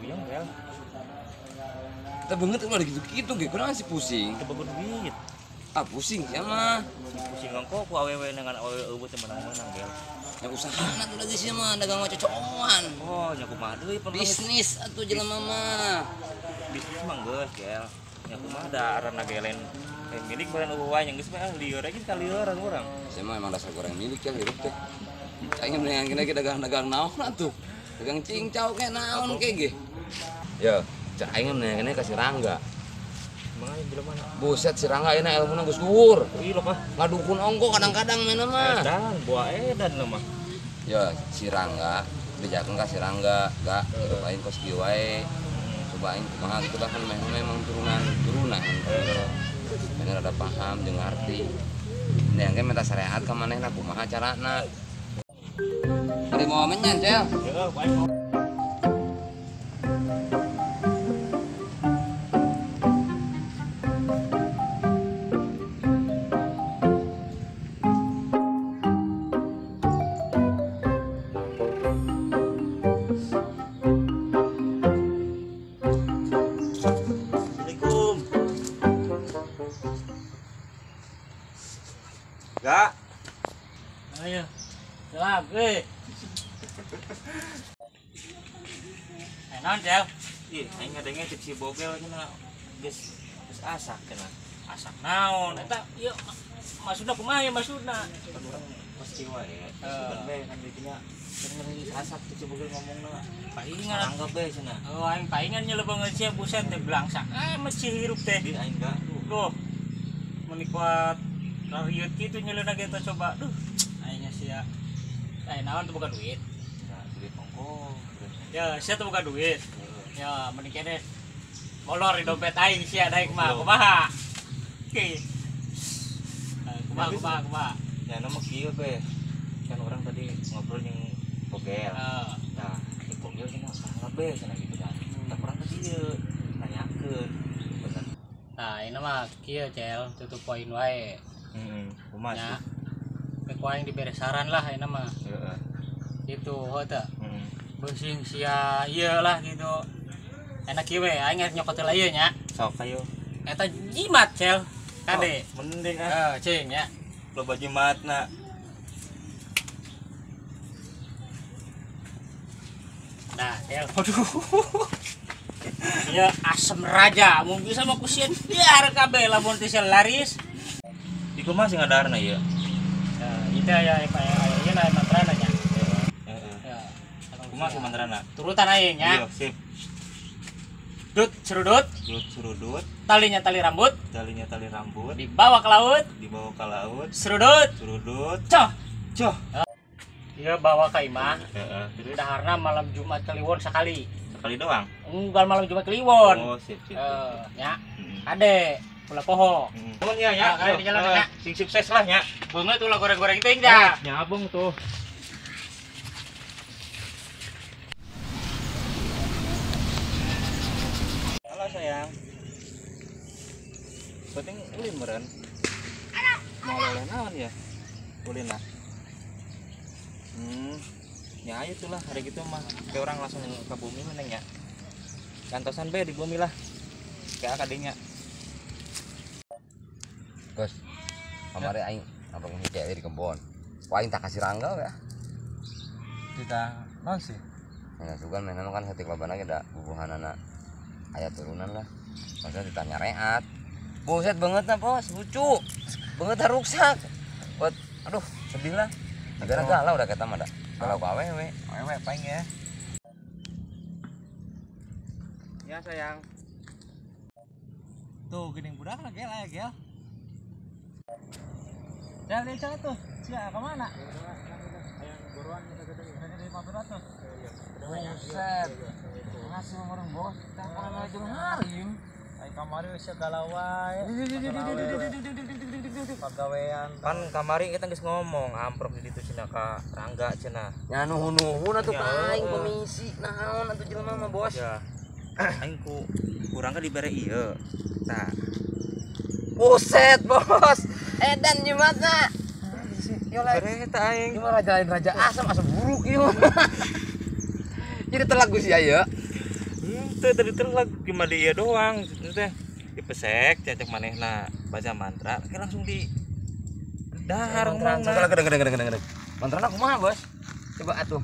Puyeng gel. Kita banget kalau ada gitu-gitu ge, kurang sih pusing. Teu boga duit. Ah pusing sia mah. Pusing ongko ku awewe dengan awewe eueuh teh menang-menang gel. Ya usahana tuh lagi sia mah dagang mah cocokan. Oh, nya kumaha deui bisnis atuh jelema mah. Bisnis mah geus gel. Nya kumaha da arana ge lain milik barang eueuh wae geus mah lieur aja kalieuran urang. Sia mah emang dasar goreng milik ya hirup teh. Aing mendingan kena kita dagang-dagang naon atuh. Dagang cincau ke naon ke ge. Ya, cak aing mendingan kena ka si Rangga. Emang aing jelema mana? Buset si Rangga ayeuna elmuna geus luhur. Ih loh mah. Ngadukun ongko kadang-kadang mainna mah. Edan, buah edan lah mah. Ya, si Rangga dijakeun ka si Rangga, ga hidup aing kos kieu wae. Coba aing kumaha gitu kan memang turunan. Bener ada paham jeung ngarti. Mendingan ge minta syariat ka manehna kumaha carana. Mari mau menyan, Cel. Heeh, baik. Assalamualaikum. Gak. Ayo. Salam, eh. Naon, Cel? Ih, aing ngadenge cek si Bogel cenah geus geus asak cenah. Asak naon? Eta ieu maksudna kumaha ya maksudna? Kan urang pasti wae. Sugan we kan didinya cenah geus asak cek si Bogel ngomongna. Paingan anggap we cenah. Oh, aing paingan nyelebangeun sia buset teh blangsak. Ah, masih hirup teh. Di aing ga. Duh. Meuni kuat rariut kitu nyeleuna ge teh coba. Duh, aing sia. Naon tuh buka duit? Nah, duit ongko. Ya, sia tuh buka duit. Ya, mending kene molor di dompet aing sia daek mah. Kumaha? Oke. Kumaha kumaha kumaha. Ya nama kieu be. Kan orang tadi ngobrol jeung Bogel. Nah, si Bogel cenah salah be cenah gitu kan. Tah urang tadi ieu nanyakeun. Bener. Nah, ini mah kieu Cel, tutup poin wae. Heeh, kumaha sih? Ku aing dibere saran lah ini mah. Heeh. Gitu, heuh teu. Heeh. Beusing sia ieu lah gitu. Enak kieu we, aing geus nyokot heula ieu nya. Sok ayo. Eta jimat, Cel. Kade. Oh, mending ah. Heeh, cing nya. Loba jimatna. Nah, Cel. Aduh. Ieu asem raja, mun bisa mah ku sieun biar kabeh lamun teh laris. Di kumaha sih ngadarna ieu? Itu ya kayak ieu lah mantrana nya. Heeh. Ya. Kumaha sih mantrana? Turutan aing nya. Iya, sip. Dut serudut, dut serudut, talinya tali rambut, talinya tali rambut, dibawa ke laut, dibawa ke laut, serudut, serudut, coh, coh. Iya bawa ke imah. Heeh. Terus daharna malam Jumat Kliwon sekali. Sekali doang? Enggak, malam Jumat Kliwon. Oh, sip sip. Nya. Ade, ulah poho. Nuhun ya nya. Kali di jalan nya. Sing sukses lah nya. Beungeut ulah goreng-goreng teuing dah. Nyabung tuh. Halo sayang. Penting ulin meureun. Mau oleh naon ya? Ulin lah. Ya ayo tuh lah hari gitu mah. Kayak orang langsung ke bumi meneng ya. Kantosan be di bumi lah. Kayak kadinya. Gus, kamari aing abang cewek di kebon. Wah, aing tak kasih Rangga ya. Kita naon sih? Ya sugan mainan kan setik lobana ge da bubuhanana aya turunan lah. Maksudnya ditanya reat. Buset banget nah, Bos, lucu. Banget ruksak. Buat aduh, sedih lah. Negara galau udah kata mah da. Galau ka awewe. Awewe paling ya. Ya sayang. Tuh geuning budak lah gel aya gel. Jalan jalan tuh. Sia ke mana? Buset. Ngasih orang bos, teleponan aja harim. Ai kamari geus galau wae. Pagawean. Pan kamari kita geus ngomong amprok di ditu cenah ka Rangga cenah. Nya nuhun-nuhun atuh ka aing komisi naon atuh jelema mah bos. Ya. Aing ku Rangga dibere ieu. Tah. Buset bos. Edan jimatna. Yo lah. Bere eta aing. Ieu mah raja lain raja asam asam buruk ieu. Jadi telak gue sih ya. Henteu tadi teh gimana dia doang teh dipesek cacak manehna baca mantra kayak langsung di dahar mantra. Gedeng. Mantrana kumaha, Bos? Coba atuh.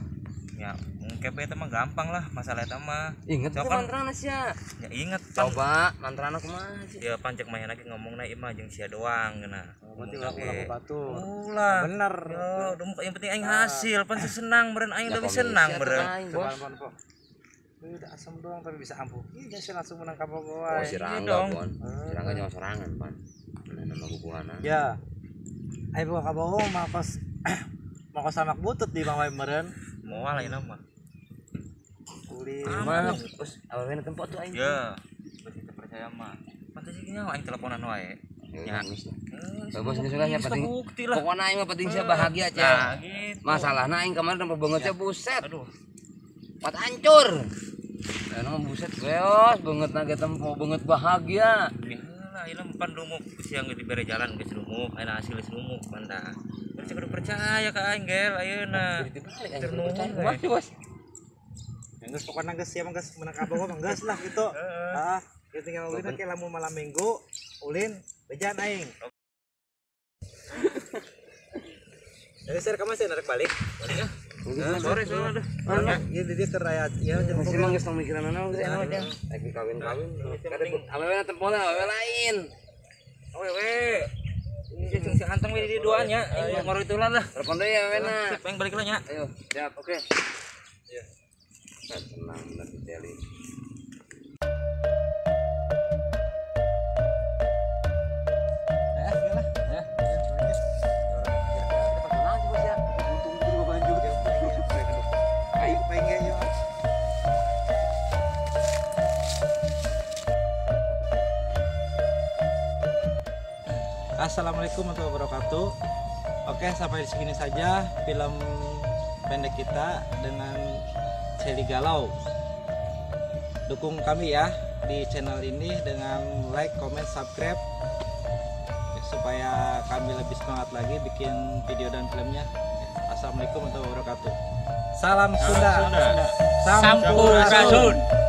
Ya, mungkin eta mah gampang lah masalah eta mah. Inget teh mantrana sia. Ya inget. Coba mantrana kumaha sih? Ya pancek manehna ge ngomongna ieu mah jeung sia doang geunah. Berarti ulah batur. Ulah. Bener. Ya, yang penting aing hasil, pan senang meureun aing lebih senang meureun. Udah asam doang tapi bisa ampuh. Iya, sih langsung menang kabogoh. Oh, si Rangga, Bon. Si Rangga nyawa sorangan, Pan. Mana nama bubuhana. Ya. Ayo buka kabogoh mah kos mau kos samak butut di Bang Wae meureun. Moal ayeuna mah. Kulit. Mah, bos, awena tempat tuh aing. Ya. Bos teu percaya mah. Pantes sih nyawa aing teleponan wae. Ya, geus lah. Bos geus lah nya penting. Pokona aing mah penting sia bahagia, Cel. Nah, gitu. Masalahna aing kemarin tempo banget sia buset. Aduh. Mat hancur. Karena buset beos banget naga tempo banget bahagia. Lah ieu pan lumuk siang geus dibere jalan geus lumuk, ayeuna hasil geus lumuk pan dah. Terus kudu percaya ka aing gel ayeuna. Percaya bos. Geus pokona geus sia mah geus menang kabogoh mah geus lah gitu. Heeh. Geus tinggal ulin ke lamun malam minggu ulin bejan aing. Jadi sir kamu sih narik balik. Balik ah. Sore sore dah. Iya di dia keraya ya jeung masih mah geus tong mikiran naon geus enak aja. Rek kawin-kawin. Awewe tempona awewe lain. Awewe. Ini jeung si Anteng we di duanya. Aing ngoro itu lah. Telepon deui awewe na. Sip aing balik lah nya. Ayo, siap, oke. Iya. Senang bener di teli. Assalamualaikum warahmatullahi wabarakatuh. Oke, sampai di sini saja film pendek kita dengan Celi Galau. Dukung kami ya di channel ini dengan like, comment, subscribe supaya kami lebih semangat lagi bikin video dan filmnya. Assalamualaikum warahmatullahi wabarakatuh. Salam Sunda. Sampurasun.